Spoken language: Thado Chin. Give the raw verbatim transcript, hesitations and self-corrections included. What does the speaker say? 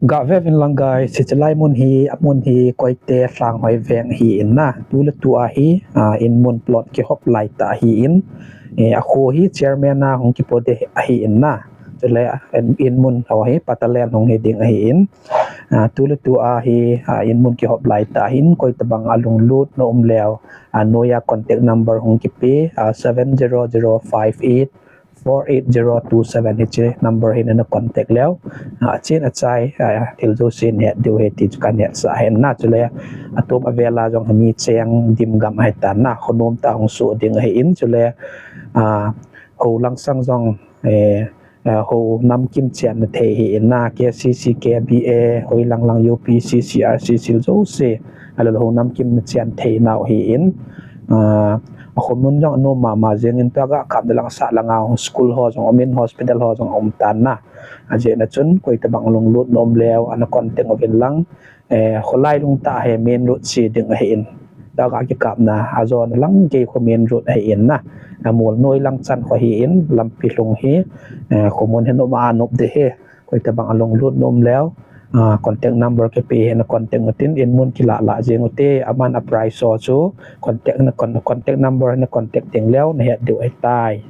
Gah ve uvin lang guys, hiche lai mun hi, amun hi Koite Lhanghoi veng ahi in na. Tu le tu a hi, a, in mun plot kihop lai tah ahi in. E, akho hi chairman a hung kipo ding ahi in na. Chule, in, in mun ho hi Patalen hung hi ding ahi in. A, tu le tu a hi, a, in mun kihop lai tah ahi in, koi tabang a lunglut na um leu. A, noiya contact number hung kipe, a, seven zero zero five eight four eight zero two seven hiche number hi na contact leu. A, achen achai, a, thil jouse nahet diu ahi ti chu kahin hetsah ahi na chule. Atom avel a jong hi mi cheng dim gam ahi tan na, khonom tah hung soh ding ahi in chule. A, hou lang sang jong, e, a, hou namkim chenna thei ahi in na, K C C, K B A, hoi lang lang U P C, C R C, thil jouse. Alol hou namkim na chen thei nau ahi in. A, akho mun jong anom mama jeng in tua gah kap na lang sah lang a school ho jong um in hospital ho jong um tan na. Ajeh na chun koi tabang lunglut na um leu ana contact uvin lang. E, kholai lung tah hi main road che ding ahi in. Tua gah kikap na ajona lang gei kho main road ahi in na. Amol noi lang chan kho ahi in lampi lhung hi. E, khomun hi nop a nop ding ahi. Koi tabang a lunglut na um leu. A, contact number kipe hi na contact utin in mun kilah lah jeng ute aman a price ho chu contact na con-, contact number na contact ding leu nahet diu ahitai.